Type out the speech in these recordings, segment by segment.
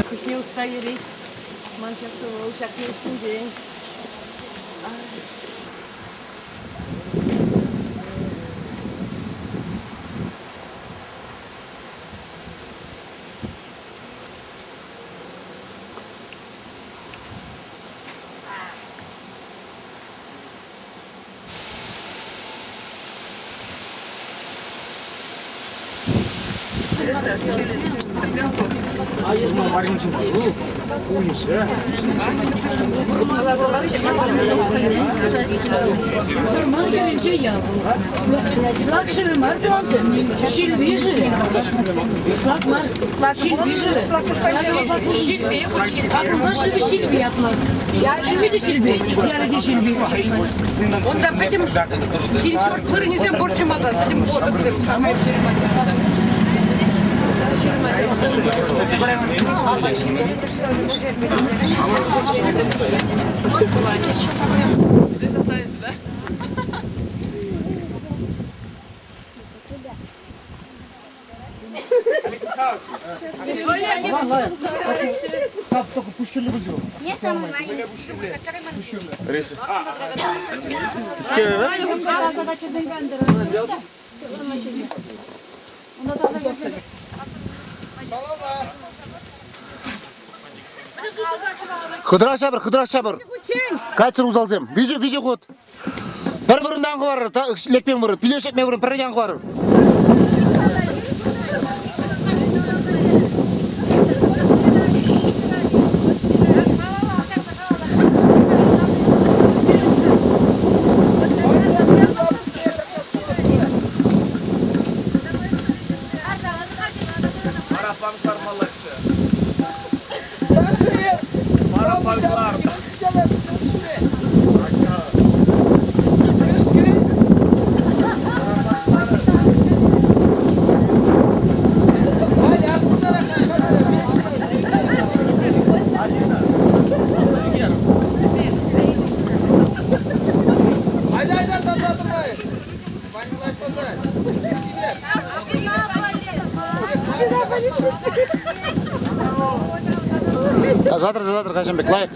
Пуҫне усса йӗрет. Ман ҫак сывӑ ҫак ҫинчен. Вӑрман хӗрринче ял пур. Слак шывӗ мар тӑвансем, ҫилпи шывӗ. Слак мар, ҫилпи шывӗ. А кунта шывӗ ҫилпи ятлӑ. Шывӗ те ҫилпи, ялӗ те ҫилпи. Унта пӗтӗм кил-ҫурт вырӑнӗсем пурччӗ малтан, пӗтӗм отӑксем самай Хытӑрах ҫапӑр, хытӑрах ҫапӑр. Каччӑр усалсем. Виҫӗ, виҫӗ хут. Пӗр вырӑнтан хӑварӑр, лекмен вырӑн, пилеш лекмен вырӑн пӗррен хӑварӑр. Параппан сармаллаччӗ. Завтра, завтра, Хашимбек, лайф.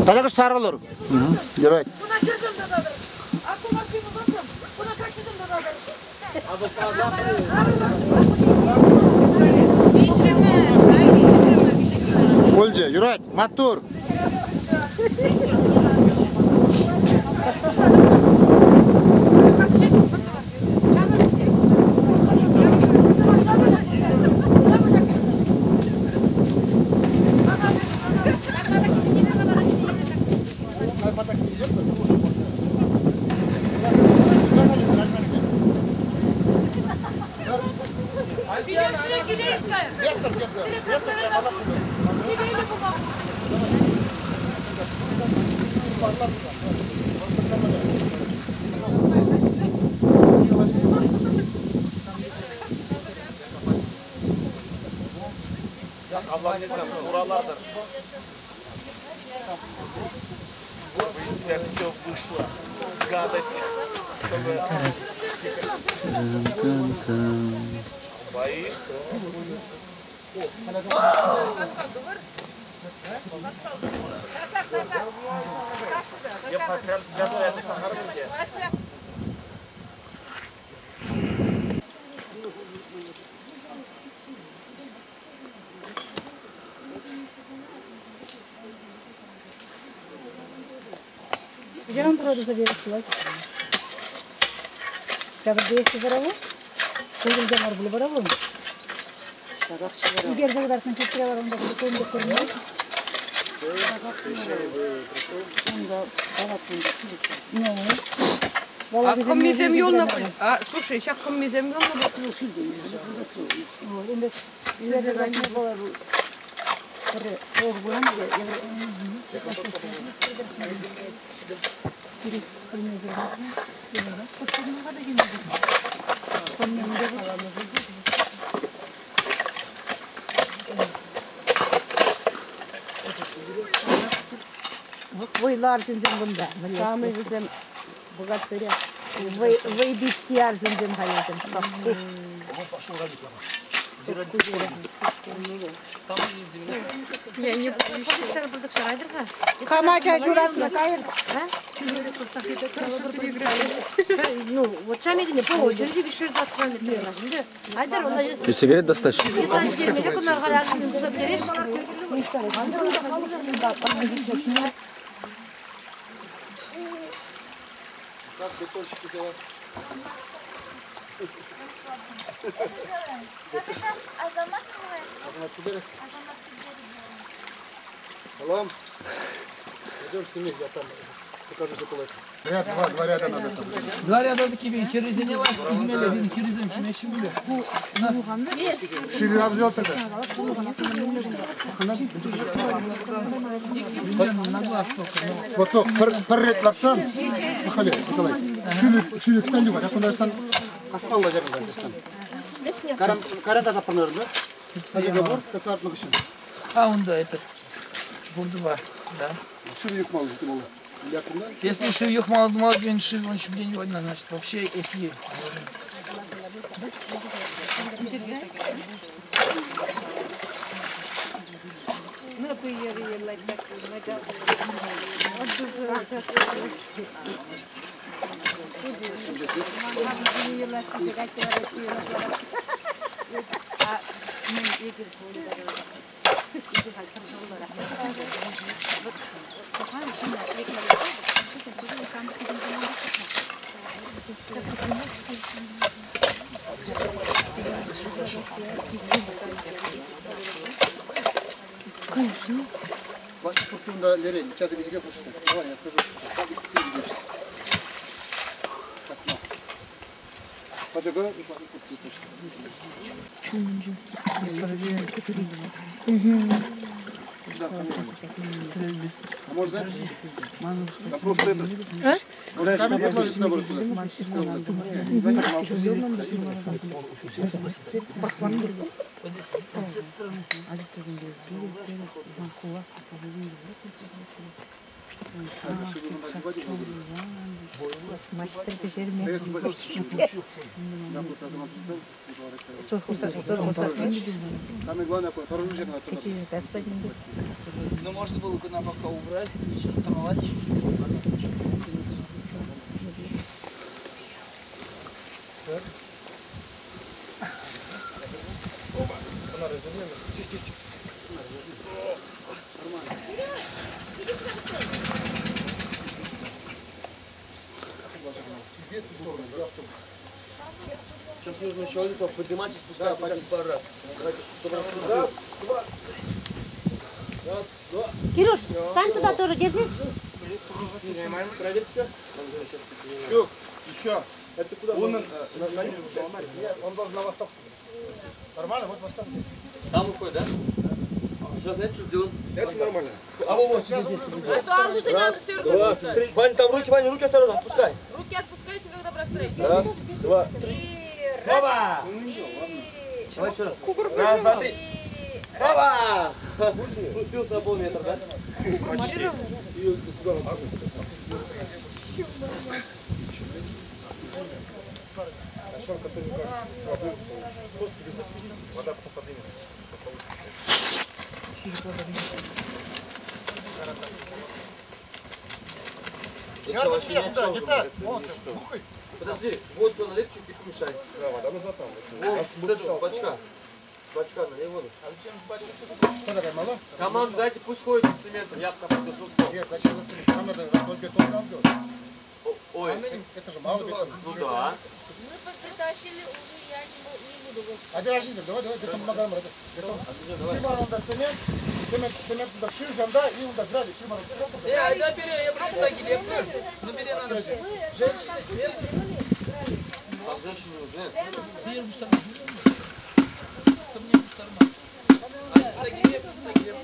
Тата кӑш сарӑлӑр. Юрать. Пулчӗ, юрать, маттур. Все вышло. Гадость. Бои. Я прям святой Жан правда завершила. Чабырдеевки барабы? Көңүлдө бар булу барабы? Эгер чөптүрө бар, онда көңүлдө көрүнөт. А хӑммисем юлнӑ пуль. А, слушай, ҫак хӑммисем юлнӑ пуль. Вӑйлӑ арҫынсем кунта. Самый вӗсем богатыря. Вӑйпитти арҫынсем халӗсем. Сакку. Я не помню. Кама ача ҫуратнӑ, кайӑр. Ну, вот сами не по очереди вишер Айдар, он Ты сигарет достать? Как бетонщики дела? Азамат Азамат Куберов. Салам. Пойдем сними, я там покажу закулак. Ряд, два, два ряда надо там. Два ряда такие херезене var, ilmele херезем кимеши буле. Бу у нас Шире обзор тогда. примерно на глаз только. Вот то, пер рет лапсан. Михаил, Николай. Шилик, шилик стан юга, якында стан каспалла жеринде стан. Каран, каран да запанырды. Сажеге бур, кацап мыгышын. А он да этот Бурдува, да. Шилик мал житималы. Якында. Если шив мало мало день шив он день одна, значит вообще если Куртунда лерень, сейчас я везде слушаю. Давай, я скажу. Ты ведешь сейчас. Косма. Поджигаю и курту точно. Да, конечно. А может, знаешь? Да просто это. Может, камень подложить наоборот туда? Мастер пешерме. Самое главное, оружие надо туда. Ну можно было бы на пока убрать, еще штормовать. Сидеть в сторону, да, автобус. Сейчас нужно еще один поднимать и спускать да, пару раз. Раз, два, три. Раз, два. Кирюш, встань туда тоже, держи. Проверь все. Еще, еще. Это куда? Он, он должен на восток. Нормально, вот восток. Там уходит, да? Сейчас знаете, что сделаем? Это нормально. А вот, сейчас. Раз, два, три. Ваня, там руки, Ваня, руки осторожно, отпускай. Руки отпускайте, когда бросаете. Раз, два, три. Опа! Давай еще раз. Раз, два, три. Опа! Спустился на полметра, да? Почти. Вода потом поднимется. Это вообще не так. Подожди, водку налей чуть и помешай. Да, вода нужна там. Вот, вот эту, бачка. Бачка, налей воду. А зачем бачка? Что такая, мало? Команду дайте, пусть ходит с цементом, я пока подержу стол. Нет, зачем за цемент? Нам надо 0,5 тонн нам делать. Ой. Это же мало бетона. Ну да. Мы притащили уже, я не буду. Один раз, давай, давай, бетон помогаем. Бетон. Шимар, цемент, цемент, цемент, шир, да, и он грали, шимар. Айда бери, я просто гилепты. Ну бери надо. Женщины, А женщины уже. Бери буштарма. Что мне буштарма? Сагилеп, сагилеп.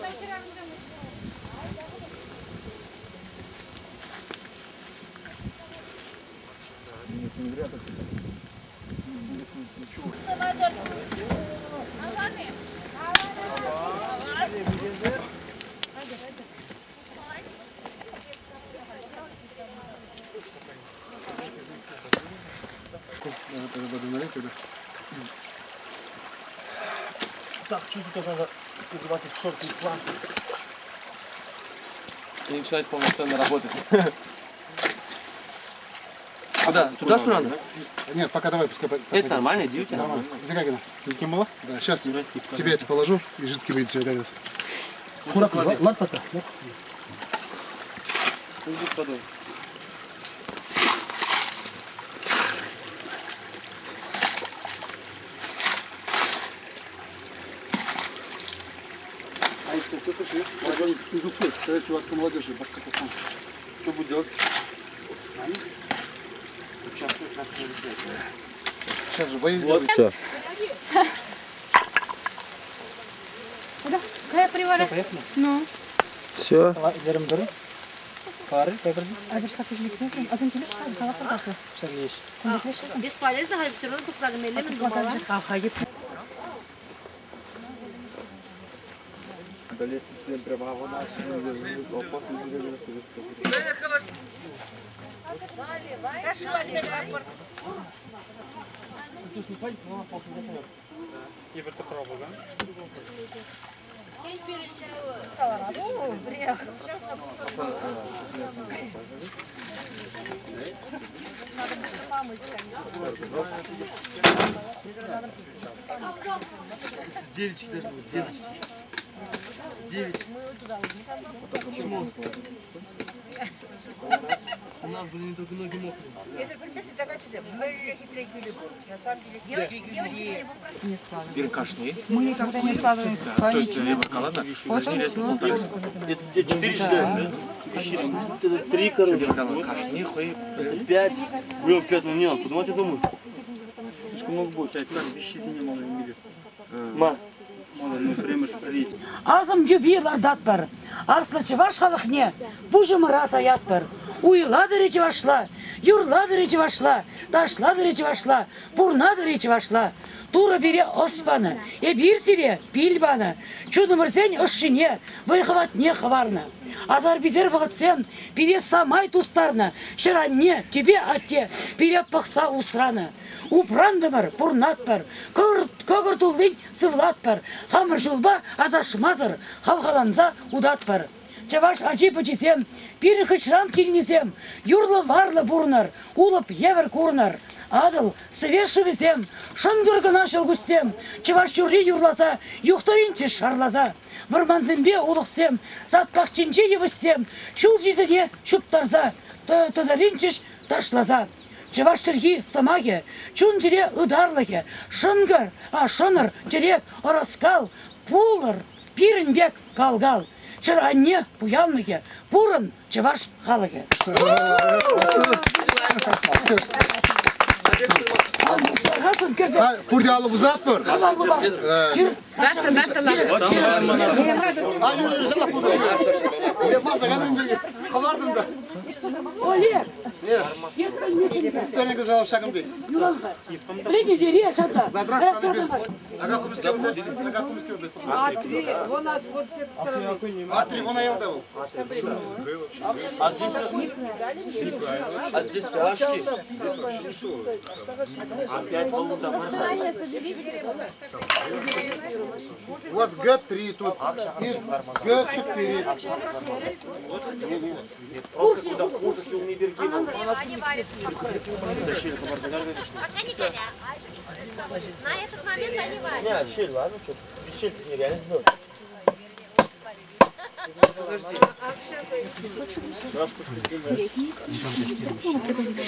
Так, чувствую, как надо укрывать их шорты и сланцы. И начинать полноценно работать. Куда? Туда что надо? Нет, пока давай, пускай. Это нормально, иди у тебя. Нормально. Закагина. С кем было? Да, сейчас тебе это положу, и жидкий будет тебе готовиться. Курак, лак пока. А это что ты? Из Уфы, то есть у вас на молодежи, Башкортостан. Что будет делать? Участвовать в нашем мероприятии. Сейчас же боюсь сделать. Все. Какая привара? Ну. Все. Бесполезно, все равно только загнали, думала. Девочки должны быть, девочки. Девять. Почему? У нас, блин, только ноги мокрые. Мы никогда не складываем То есть ладно? Это 4 считаем, да? Это 3, короче. 5. Блин, 5, ну не надо, подумать, я думаю. Слишком много будет. Ма. Азым юбилар датпар, аслы чываш халықне, пужымыра таятпар. Уйладыр чывашла, юрладыр чывашла, ташладыр чывашла, пурнадыр чывашла. Тура бере оспаны, эбир сире пилбаны, чудымырсен ышшине, вайхалатне хварны. Азар бизер вағытсен, пире самай тустарны, шыранне, тебе атте, пире пықса усраны. Упрандымыр, пурнатпыр, көгір тулдың сывлатпыр, хамыр жулба адашмазыр, хавхаланза удатпыр. Чаваш ачи пычисем, пирі хычран килнисем, юрлы варлы бурныр, улып евер курныр. Адыл, сывешівісем, шынгыргына шылгүссем, чаваш юрри юрласа, юхтаринчі шарласа. Вырманзембе улықсем, сатпақчинче евіссем, шул жизіне шуптарза, тыдаринчіш ташласа. Чаваш чырхи самаге, чун жире ыдарлыге, шынгыр, а шыныр, терек, ырыскал, пулыр, пирінбек калгал. Чыр анне пуялныге, пурын чаваш халыге. Пурде алып ұзап тұр. Олег! А3, вон вот с этой стороны. А3, вон аялда был. А здесь фиашки. У вас Г3 тут и Г4. На этот момент они варят. Не, щель, ладно, что? Без щель нереально сделать.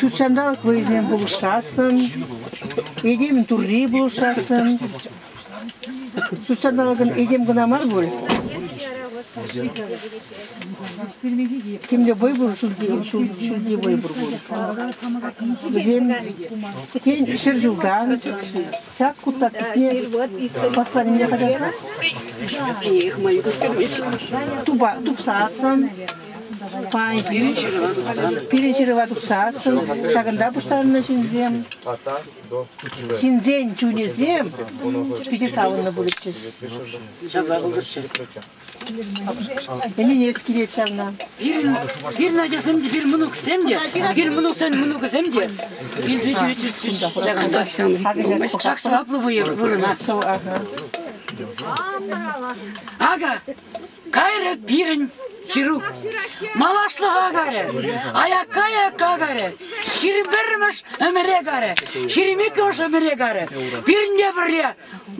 Ҫутҫанталӑк вӑйӗсем пулӑшсассӑн, этем турри пулӑшсассӑн. Ҫутҫанталӑкӑн этем кӑна мар пуль. Темле вӑй пур, ҫӳлти вӑй пур пуль. Вӗсем тен ҫӗр ҫултан ҫак куттаккине посланине хатӗрлеҫҫӗ. Тупсассӑн. Пирӗн ҫырӑва тухсассӑн ҫакӑнта пуҫтарӑннӑ ҫынсем, ҫынсен чунӗсем питӗ савӑннӑ пулӗччӗҫ. Ҫапла пултӑрччӗ. Ӗненес килет ҫавна. Пирӗн ачасем те, пирӗн мӑнуксем те, пирӗн мӑнуксен мӑнукӗсем те килсе ҫӳреччӗҫ ҫакӑнта. Ҫак сӑваплӑ вырӑна. Акӑ, кайрӗ пирӗн ҫыру. Малашлӑха карӗ, аякка-аякка карӗ, 21-мӗш ӗмӗре карӗ, 22-мӗш ӗмӗре карӗ. Пирӗнпе пӗрле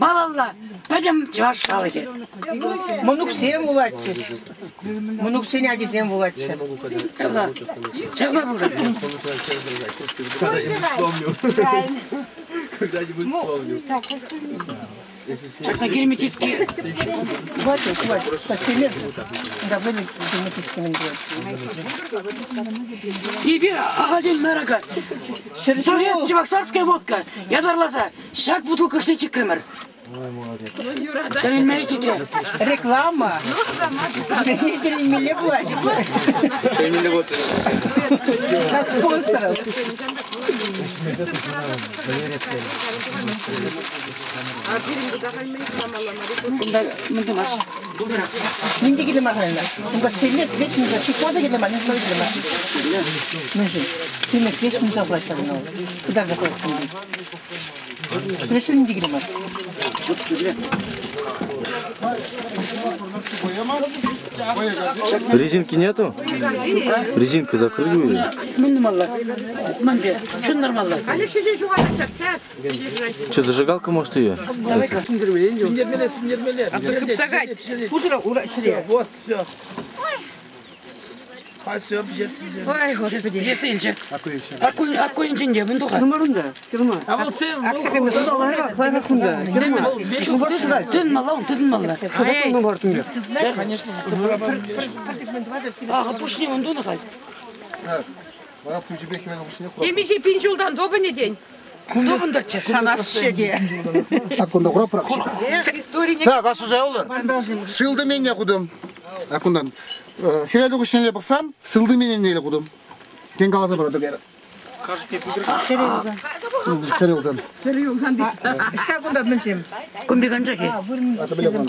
малалла пӗтӗм чӑваш халӑхӗ. Мӑнуксем вулатчӗҫ. Мӑнуксен ачисем вулатчӗ. Ҫапла. Ҫапла пултӑр. Когда-нибудь вспомню. Ҫакна герметически Хватит, хватит. Так, пример. Да, были герметическими делать. Эпир ахальтен мар-ха. Сто Чебоксарская водка. Ятарласа ҫак бутылкӑшне чикрӗмӗр. Тӗлӗнмелле хитре. Реклама. Тӗлӗнмелле пулать. Как спонсоров. Кунта мӗн тумасть? Ним те кирлӗ мар халь. Унта сельмет веҫ мунча, ҫыхма та кирлӗ мар, ним кирлӗ мар. Мӗншӗн? Сельмет веҫ мунча пулать ҫавна. Кӑтарса хурать. Совершенно ним те кирлӗ мар. Резинки нету? Резинка закрыли? Мӗн тумалла? Мӗнпе? Чун нормалла. Что, зажигалка может ее? Давай-ка. Сӳнтермелле, сӳнтермелле. Пусӑра ура ҫӗре. Вот, все. Халь все, пӗҫерсен. Ой, Господи. Пӗҫерсе илчӗ. Аккуйӗнчен те мӗн туха? А вӑл цем, вӑл Тытӑнмалла ун, тытӑнмалла. Конечно, Ага, пуҫне ун тунӑ халь. Вара пуҫӗпе хӗвел куҫне хура. Темиҫе пин ҫултан тупӑнӗ тен. Тупӑнтӑрччӗ. Шанасчӗ те. Так, кунта хура пӑрах. Историне Так, асуса олар. Сылды менне кудым. Акундан. Хӗвел тухӑҫнелле пӑхсан, сылды меннелле кудым. Тен каласа паратӑр кайран. Чӗре улсан. Ӑҫта кунта мӗнсем? Кун пек анчах-и?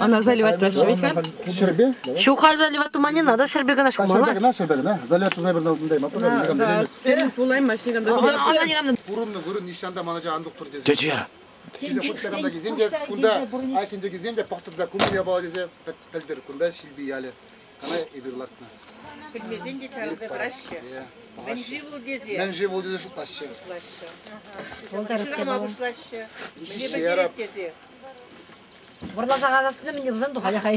Она заливать дальше ведь, ха? Ҫӗрпе? Ҫу халь заливать тума не надо, шербе гына Ҫӗрпе ҫумалла. кӑна, ҫӗрпе кӑна. Заливать туса пӗр алтындай ма, никам та билемес. Она никам та Пурӑннӑ вырӑн ниҫтан та манача ан тухтӑр тесе. Тетя Вера, Тесе хут та килсен те, кунта айккинче килсен те пӑхтӑр та кунти япала тесе пӗлтӗр. Кунта Ҫилпи ялӗ. Кана эпир лартнӑ. Пӗлмесен те чарӑнса тӑраҫҫӗ. Мӗн-ши вӑл тесе? Мӗн-ши вӑл тесе шутлаҫҫӗ. Шырама пуҫлаҫҫӗ. Мӗне Ҫера. пӗлтерет тесе. Вӑрласа каласына мӗн те пулсан тухать хай.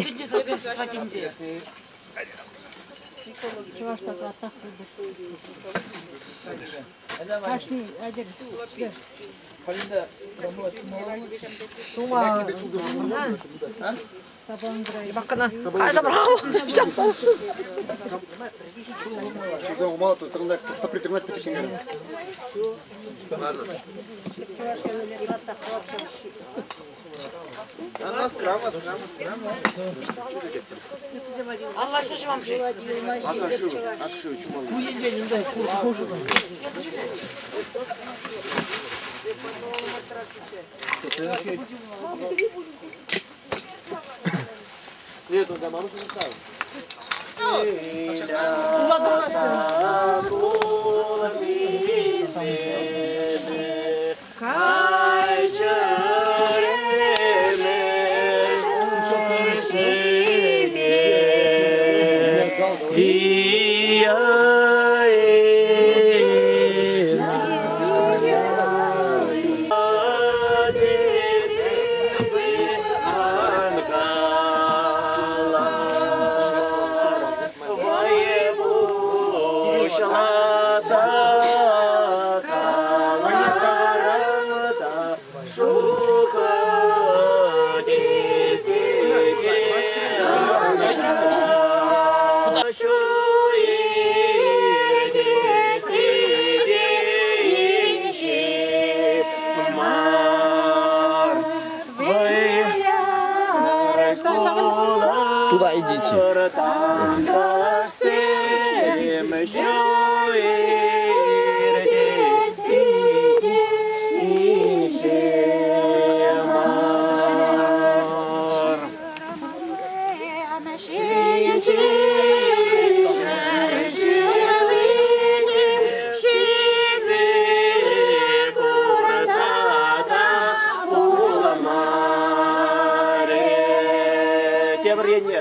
Бакына. Кайса браво. Чулса умала тӑрӑнта тӑпри тӑрӑнать пӗчӗккӗн. Аллашны жымамшы. Ку енчен инде хушӑ. Нет, он дома уже не ставил. Туда идите. Тепӗр енне.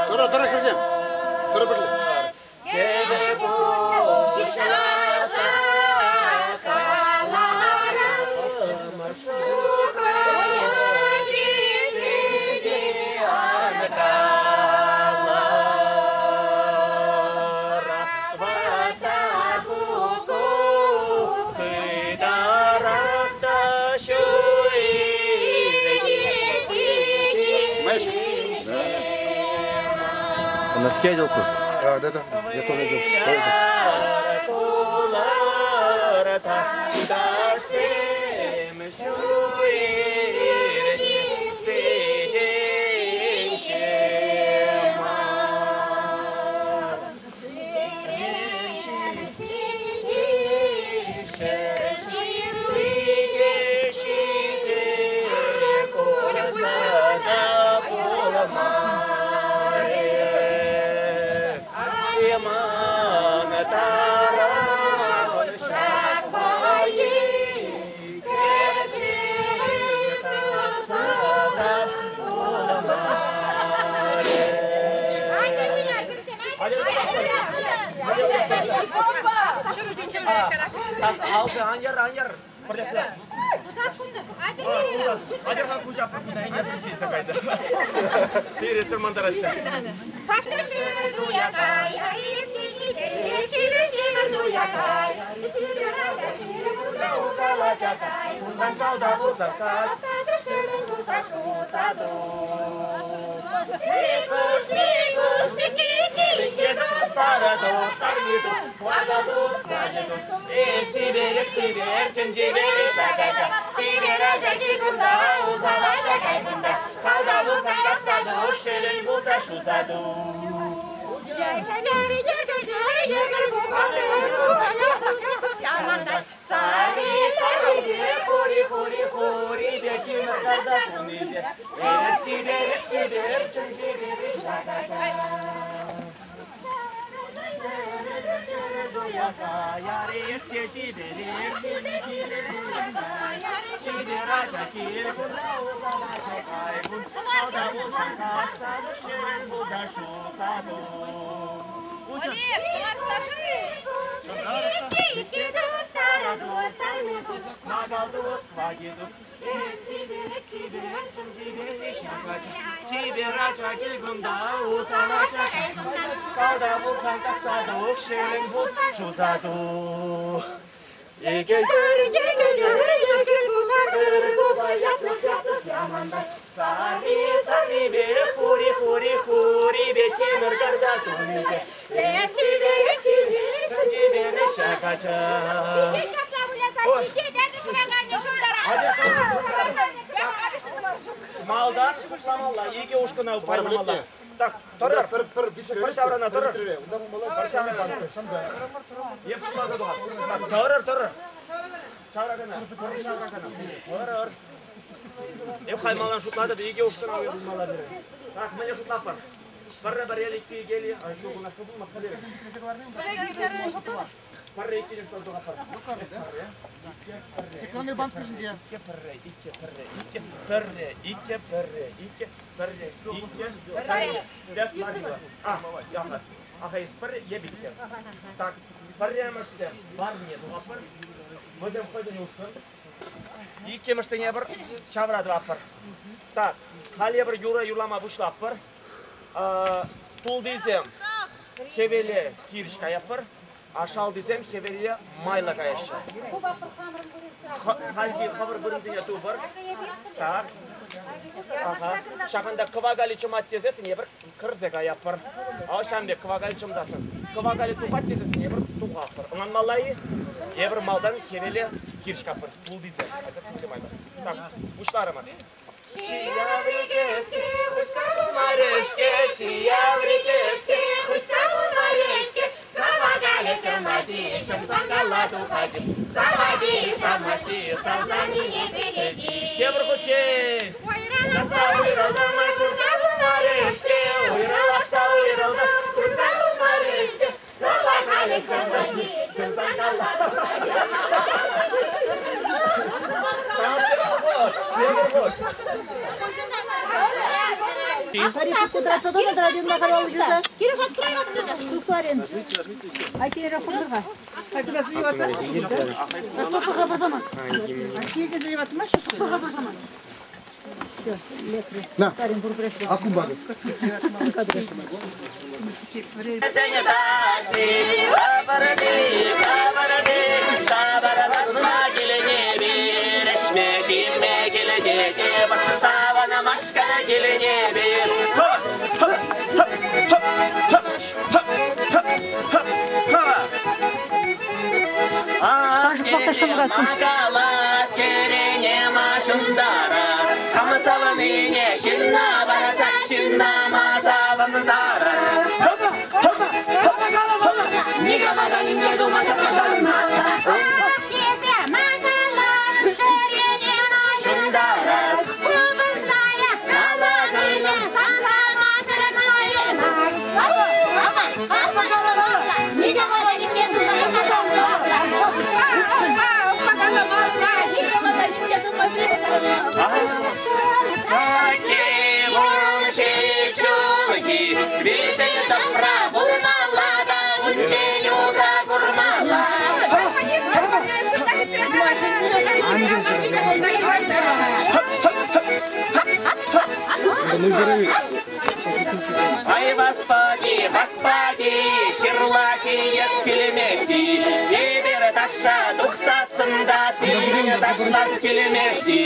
Тӑрӑ, тӑрӑ, хӗрсем. Тӑрӑ пӗрле. Носки одел просто. А, да, да, я тоже одел. Олег, Чипер ача кил кунта, усал ача калта пулсан касса тух, шӗвӗн пулсан шуса тух. Йӗкӗлтӗр, йӗкӗлтӗр, йӗкӗл кукар, купа ятлӑх, ятлӑх ямантай. Сарри, саррипе, хури, хури, хурипе, тимӗр карта тунипе. Чиперех, чипер, чиперех ҫак ача. Малтан шутламалла, икӗ ушкӑна пайламалла. Так, тӑрӑр. Пӗр ҫаврана тӑрӑр. Пӗр ҫаврана. Еп шутласа тухар. Так, тӑрӑр, тӑрӑр. Ҫавракана, ҫавракана. Тӑрӑр. Эп хай малтан шутлатӑп, икӗ ушкӑна уйрӑлмалла пирӗн. Так, мӗне шутлатпӑр? Пӗрре пӗрре иккӗ иккӗ ҫук, у нас пулмас пӗрре. Пӗрре иккӗ шутласа тухатпӑр. Стеклянный банк пӗрре, иккӗ, пӗрре, иккӗ, пӗрре, иккӗ, пӗрре, иккӗ, пӗрре, иккӗ, пӗрре, иккӗ, пӗрре. Аха, эс пӗрре, эп иккӗ. Так, пӗрремӗшсем варне тухатпӑр. Вӗсем хӑйсен ушкӑн. Иккӗмӗшсене пӗр ҫавра тӑватпӑр. Так, халь эпир юрӑ юрлама пуҫлатпӑр. Тултисем хӗвеле хирӗҫ каятпӑр, а шалтисем хӗвеле майлӑ каяҫҫӗ. Хальхи хӑвӑр вырӑнсене тупӑр. Так. Аха. Ҫакӑнта кӑвакали чӑмать тесессӗн эпир кӗрсе каятпӑр. А ҫавӑн пек кӑвакали чӑмсассӑн. Кӑвакали тухать тесессӗн эпир тухатпӑр. Ӑнланмалла-и? Эпир малтан хӗвеле хирӗҫ капӑр. Тултисем. Так, пуҫларӑмӑр. Тепӗр хутчен! Уйрӑласса уйрӑлтӑмӑр, курса пулмарӗ-ҫке. Уйрӑласса уйрӑлтӑм, курса пулмарӗ-ҫке. Кӑвакалӗ чӑмать, чӑмсан калла тухать. На, акумбагы. Ай, Господи, Господи, ҫырла ҫиес килмест-и? Эпир ташша тухсассӑн та сирӗн ташлас килмест-и?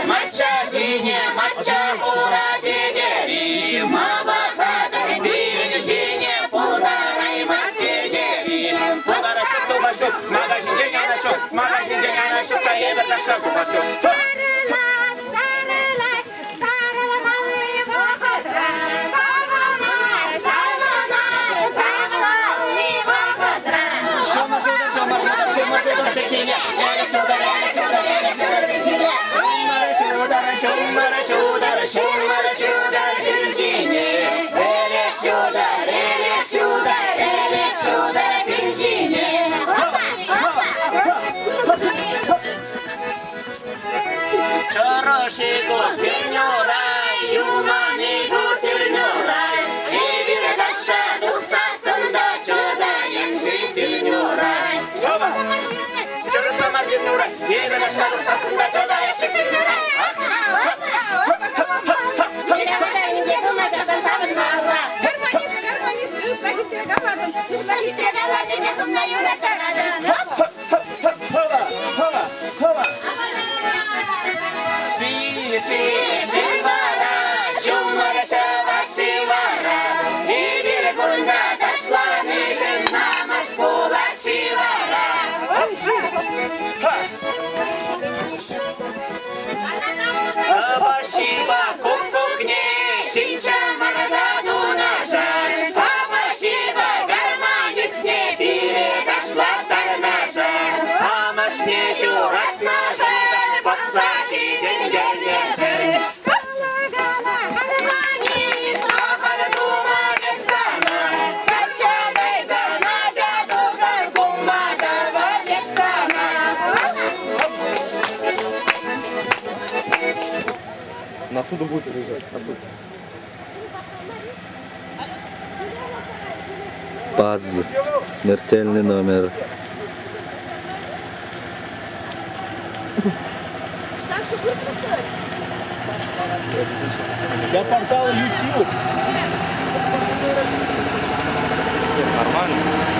Мачча ҫине мачча хура тетер-и? Мамахатӑр пирӗн ҫине пултараймасть тетер-и? Пултара ҫук, туха ҫук, мага ҫинчен ана ҫук, мага ҫинчен ана ҫук та эпӗ ташша тухас ҫук. Ҫумӑр ҫутӑр, ҫумӑр ҫутӑр, ҫумӑр ҫутӑр ҫине, эрех ҫутӑр, эрех ҫутӑр, эрех ҫутӑр ҫине. Ҫумӑр ҫутӑр, ҫумӑр ҫутӑр, ҫумӑр ҫутӑр ҫӗр ҫине, эрех ҫутӑр, Чӑрӑш-и ку сирӗн урай, юман-и ку сирӗн урай, эпир ташша тухсассӑн та чӑтайӑн-ши сирӗн урай. Чӑрӑшла мар сирӗн урай, эпир ташша тухсассӑн та чӑтайӑн-ши сирӗн урай. Гармонист, гармонист, ытла хитре калатӑн, ытла хитре калатӑн, хӑвна юраттаратӑн. Хова, хова, хова. Ши, ши, ши вара, ҫумӑр ҫӑвать ши вара, эпир кунта ташланишӗн намӑс пулать ши вара. Сапаҫҫипа куккукне ҫич ҫӑмарта тунашӑн, сапаҫҫипа гармонистне пире ташлаттарнӑшӑн, амӑшне ҫуратнӑшӑн, пӑхса ҫитӗнтернӗшӗн. Кала, кала, гармонист, ахаль туман эп сана, качча кайсан ача тусан кумма тӑвап эп сана. Он оттуда будет выезжать. Оттуда. Паз. Смертельный номер. Саша, выртушка. Я портал YouTube. Нет, нормально.